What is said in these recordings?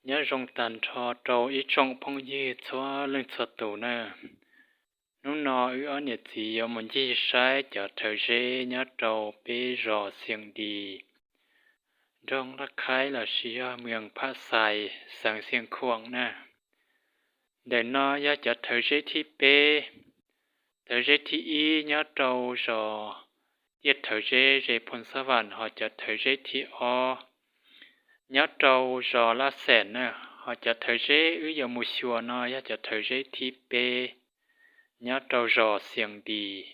Nyob zoo tag nrho rau ib tsoom phooj ywg txhua leej txhua tus na. Hnub no wb ob niam txiv yuav mus ncig saib cov rhawv zeb nyob rau peb zos Xees Dis, nroog Laj Khaib lossis yog mws Phaj Xais, xeev Xeev Khuam na. Ntawm no yog cov rhawv zeb thib peb. Rhawv zeb thib ib nyob rau zos Tiaj Rhawv Zeb ze Phoos Xab Vam, ho cov rhawv zeb thib ob nyob rau zos Laj Xees na. Ho cov rhawv zeb wb yuav mus xyuas no yog cov rhawv zeb thib peb nyob rau zos Xees Dis.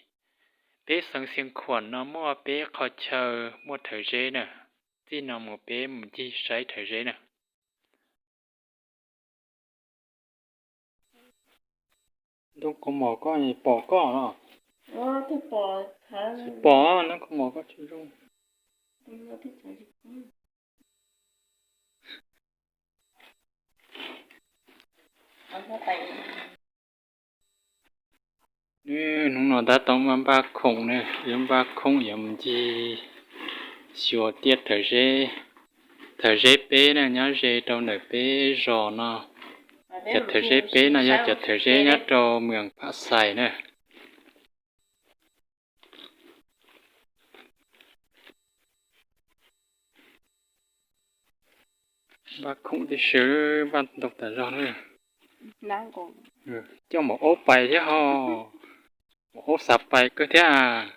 Peb xeev Xeev Khuam no muaj peb qhov chaw muaj rhawv zeb na. Txij no mus peb mus ncig saib rhawv zeb na. Ntoo kaus mom koj pom koj los? Tsis pom, ntoo kaus mom koj tsis zoo. Hnub no tab tom npaj khoom na, yuav npaj khoom yuav mus ncig xyuas tiaj rhawv zeb. Rhawv zeb peb na nyob ze rau ntawm peb zos no. Cov rhawv zeb peb no yog cov rhawv zeb nyob rau mws Phaj Xais na. Npaj khoom tib si, npaj ntau tas zog na. Coj maum aub pais thiab ho, maum aub xav pais kawg thiab.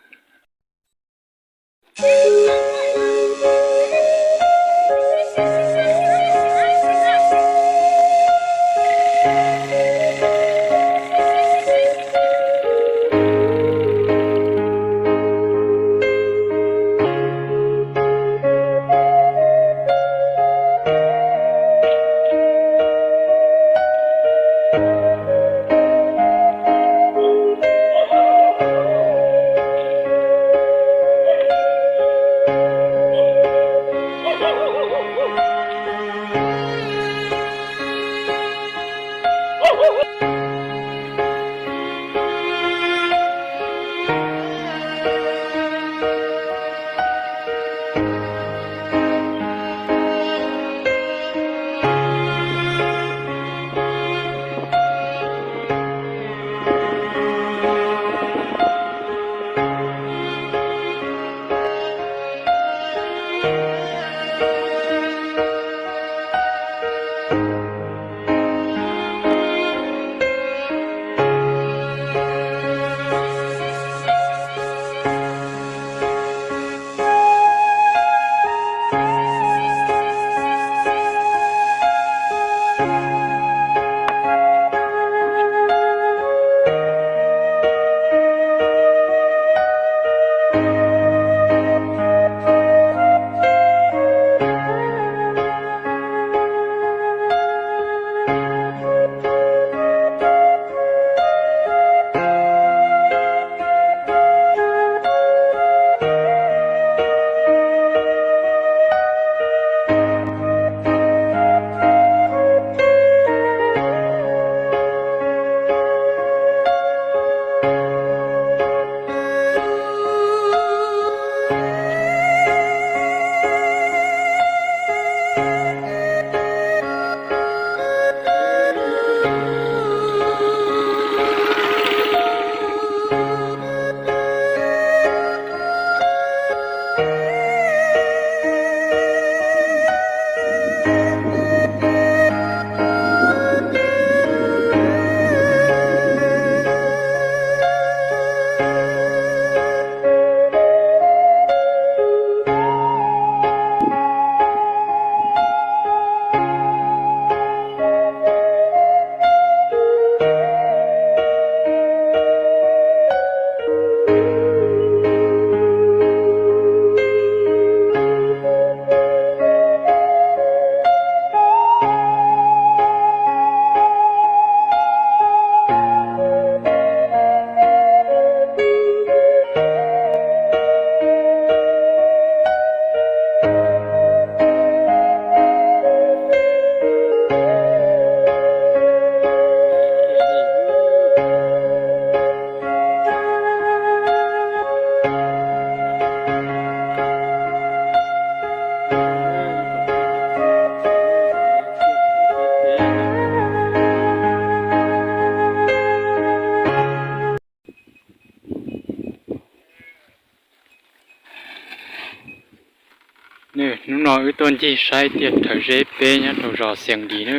Hnub no wb tuaj ncig saib tiaj rhawv zeb peb nyob rau zos Xias Dis na.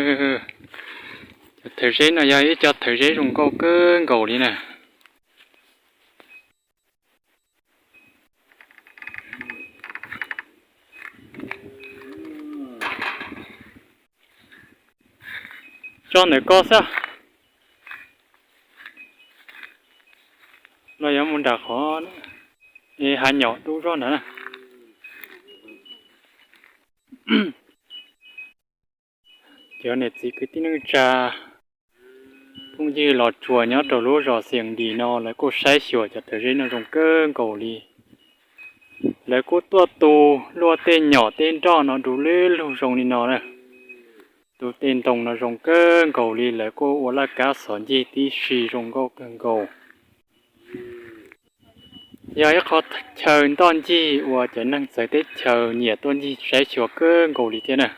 Cov thawv zeb no yog ib co thawv zeb zoo nkauj kawg nkaus li na. Tso ntawm ko xwb los yuav mus nram qhov hav nyom dub zog ntawd na. Cov niam txiv kwv tij neej tsa phooj ywg los tsuas nyob rau lub zos Xias Dis no lawv kuj saib xyuas cov thawv zeb no zoo kawg nkaus li. Lawv kuj tuaj tu luaj tej nyom tej nroj no du lug zoo li no na. Tu tej ntoo no zoo kawg nkaus li, lawv kuj ua laj kab xov ncig tib si zoo nkauj kawg nkaus. Yog ib qho chaw ntoj ncig uas cov neeg txawv teb chaws nyiam tuaj ncig saib xyuas kawg nkaus li thiab na.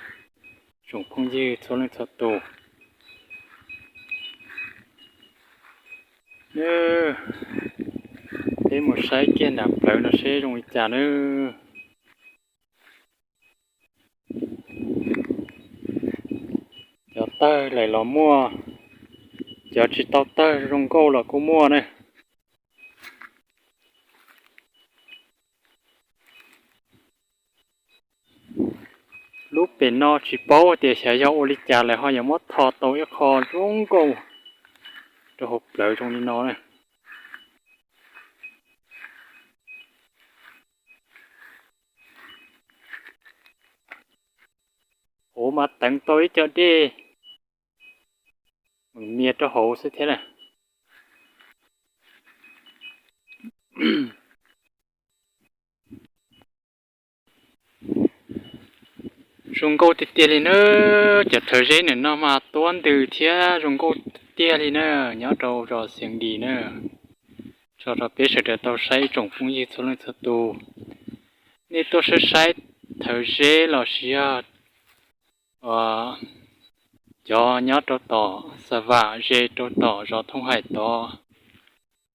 Tsoom phooj ywg txhua leej txhua tus, peb mus saib kiag nram plawv no seb zoo li cas nawb. Cov tawg lawm los muaj, cov tsis tau tawg zoo nkauj los kuj muaj ne. Lub pem no tsis paub tias xyov yog ua li cas lawv ho yuav muab tho tau ib qho zoo nkauj rau hauv plawv zoo li no na. Hauv mas teev tau ib co dej mias rau hauv xwb thiab na. Zoo nkauj tiag tiag li na. Cov thawv zeb ntawm no mas tuab ntws thiab zoo nkauj tiag tiag li na. Nyob rau zos Xias Dis na. Tso rau peb sawv daws tau saib ib tsoom phooj ywg txhua leej txhua tus, nej tuaj saib saib thawv zeb los sis yog cov nyob rau tom Xa Vam ze rau tom zos Thooj Haim tod,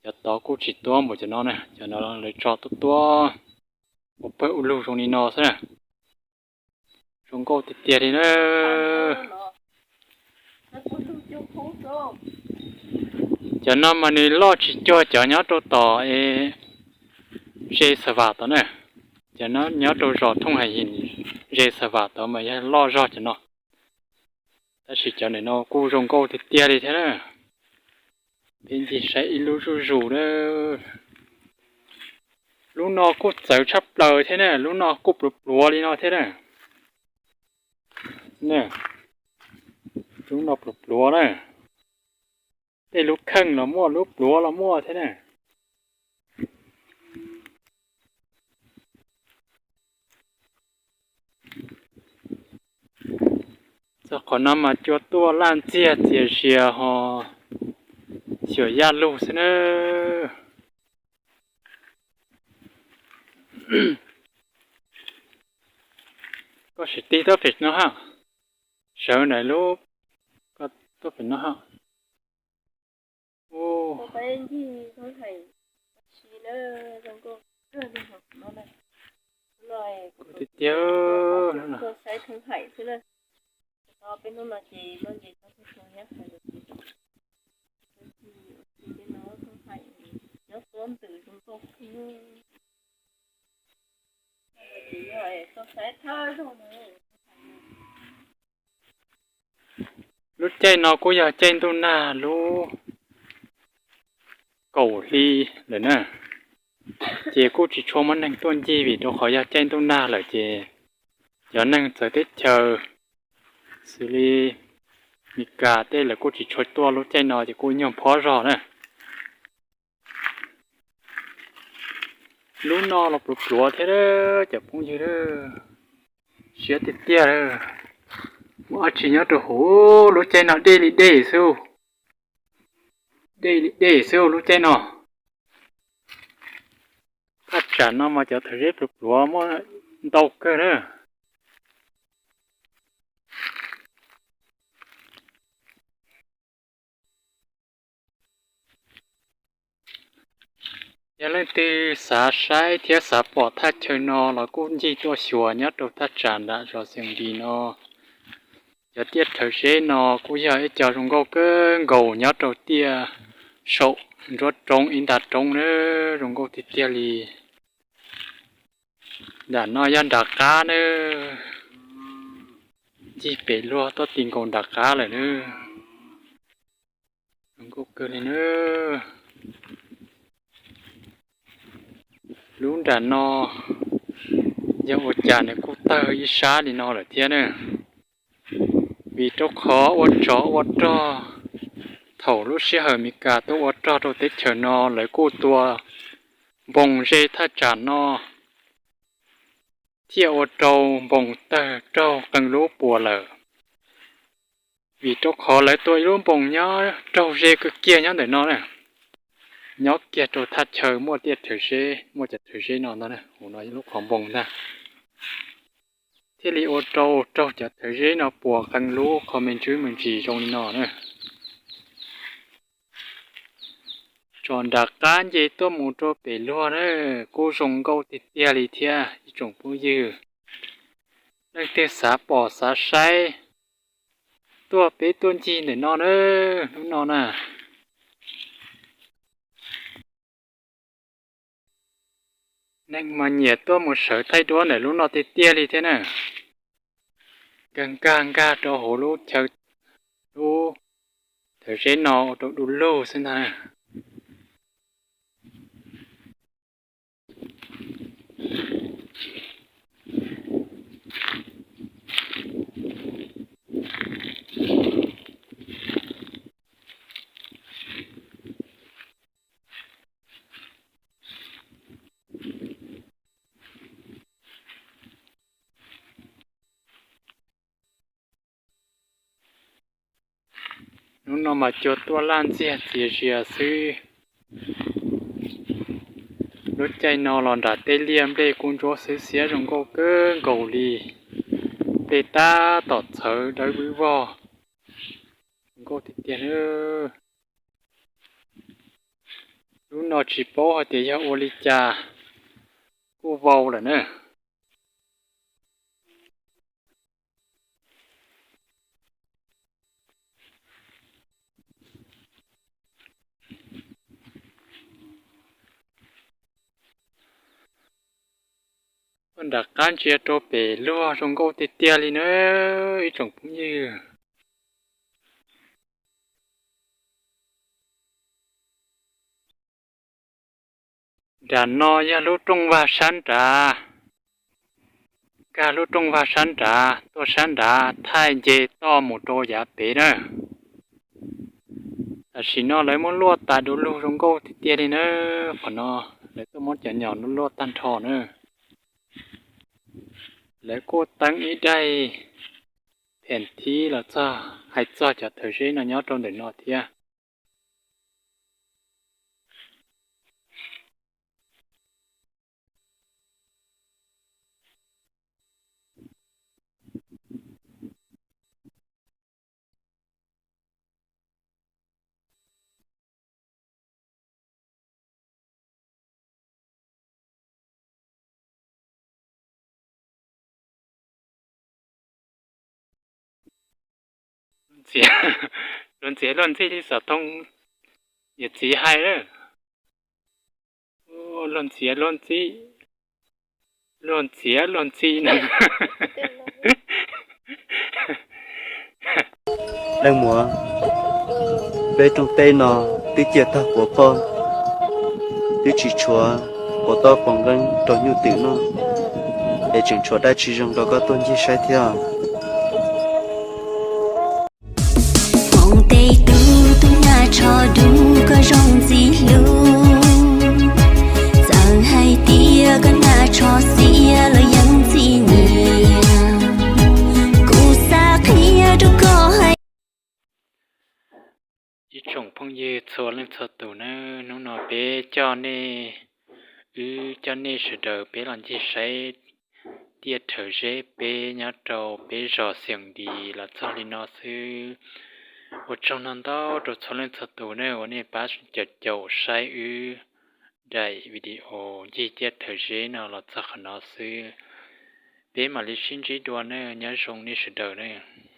cov tod kuj tsis tuab npaum cov no na. Cov no lawv tso tuab tuab ua pawg ua lug zoo li no xwb na. Zoo nkauj tiag tiag li na. Cov no mas nws loj tsis cuag cov nyob rau tom ze Xa Vam tod na. Cov nyob rau zos Thooj Haim ze Xa Vam tod mas yog loj zog cov no. Tab sis cov ntawm no kuj zoo nkauj tiag tiag li thiab na. Peb ncig saib ib lub zuj zus na. Lub no kuj txawv tshaj plaws thiab na, lub no kuj pluav pluav li no thiab na. Lub no pluav pluav na. Tej lub kheej los muaj, lub pluav los muaj thiab na. Txog qhov no mas cua tuaj laj ntxiag txias zias ho xyuas yaj lug xwb na. Koj sim tig tuaj pem no ha. Sawv ntawm lub, koj tuaj pem no ha. Tiag tiag. Lub caij no kuj yog caij ntuj nag lub kaum hli lawm na, ces kuj tsis tshua muaj neeg tuaj ncig vim rau qhov yog caij ntuj nag lawm ces cov neeg txawv teb chaws xws li Meskas tej lawv kuj tsis tshua tuaj lub caij no ces kuj nyuag phob zog na. Lub no los pluav pluav thiab cov phooj ywg, siab tiag tiag. Muaj dab tsi nyob rau hauv lub caij no, dej li dej xwb. Dej li dej xwb lub caij no. Thaj tsam no mas cov thawv zeb pluav pluav muaj ntau kawg na. Yog leej twg xav saib thiab xav pom thaj chaw no los kuj ncig tuaj xyuas nyob rau thaj tsam nram zos Xiaus Dis no. Cov tiaj rhawv zeb no kuj yog ib co zoo nkauj kawg nkaus nyob rau tiaj saum nruab roob ib nta roob na, zoo nkauj tiag tiag li. Nram no yog nram qab na, ncig pem luag tuaj ti nkaus nram qab lawm na. Zoo nkauj kawg li na. Lub nram no yog ua cas nws kuj tawg ib sab li no lawm thiab na. Vim rau qhov ua tsov ua rog, thaum lub sij hawm Meskas tuaj ua rog rau teb chaws no lawv kuj tua npoos ze thaj tsam no, thiaj ua rau npoos tawg raug qee lub puas lawm. Vim rau qhov lawv tua ib lub npoos nyob raug ze kawg kiag nyob ntawm no na, nyob kiag rau thaj chaw muaj tiaj rhawv zeb, muaj cov rhawv zeb no ntag, hauv no lub qhov npoos ntag, thiaj li ua rau raug cov rhawv zeb no puas qee lub qhov me ntsis me ntsis zoo li no na. Tsom nram qab nce tuaj mus rau pem luag na, kuj zoo nkauj tiag tiag li thiab ib tsoom phooj ywg. Leej twg xav pom xav saib, tuaj peb tuaj ncig ntawm no na, hnub no na. Neeg mas nyiam tuaj mus sawv thaij duab ntawm lub no tiag tiag li thiab na. Nkag nkag nkag rau hauv lub chaw, lub thawv zeb no ua rau du lug xwb ntag na. Hnub no mas cua tuaj laj ntxiag txias zias xwb. Lub caij no los nram tej liaj nplej kuj ntsuab xwb xiab zoo nkauj kawg nkaus li. Nplej tab tom txhawv dawb vwb vog, zoo nkauj tiag tiag na. Lub no tsis paub hais tias yog ua li cas kuj vau lawm na. Tuaj nram qab ntsia rau pem luag zoo nkauj tiag tiag li na ib tsoom phooj ywg. Nram no yog lub rooj vag sab nrad, nkag lub rooj vag sab nrad tuaj sab nrad thaij nce toj mus rau yav pem na. Tam sim no lawv muab luaj tas du lug zoo nkauj tiag tiag li na. Qhov no lawv tuaj muab cov nyom luaj luaj tag nrho na. Lawv kuj teeb ib daim phem thib los txog hais txog cov thawv zeb no nyob rau ntawm no thiab. Ntxiav, luag ntxiav luag ntxhi li xov tooj yawm txiv hais lawm. Luag ntxiav luag ntxhi, luag ntxiav luag ntxhi na. Leej muam, peb rooj teb no twb cia tag quav poj, twb tsis tshuav quav tob quav nqeeb rau nyuj twm noj, es tseem tshuav dab tsi zoo rau koj tuaj ncig saib thiab? Hmoob tej tub tub nyab tsho dub koj zoo ntxim hlub, txawm hais tias koj nyab tsho xiam los yeej txim nyiam, kuv xav qhia rau koj hais. Ib tsoom phooj ywg txhua leej txhua tus nawb, hnub no peb coj nej, wb coj nej sawv daws peb los ncig saib tiaj rhawv zeb peb nyob rau peb zos Xeem Dis los txog li no xwb. Ua tsaug ntau ntau rau txhua leej txhua tus nawb uas nej pab caum caum saib wb daim video ncig tiaj rhawv zeb no los txog qhov no xwb. Peb mam li sib ntsib dua nawb, nyob zoo nej sawv daws nawb.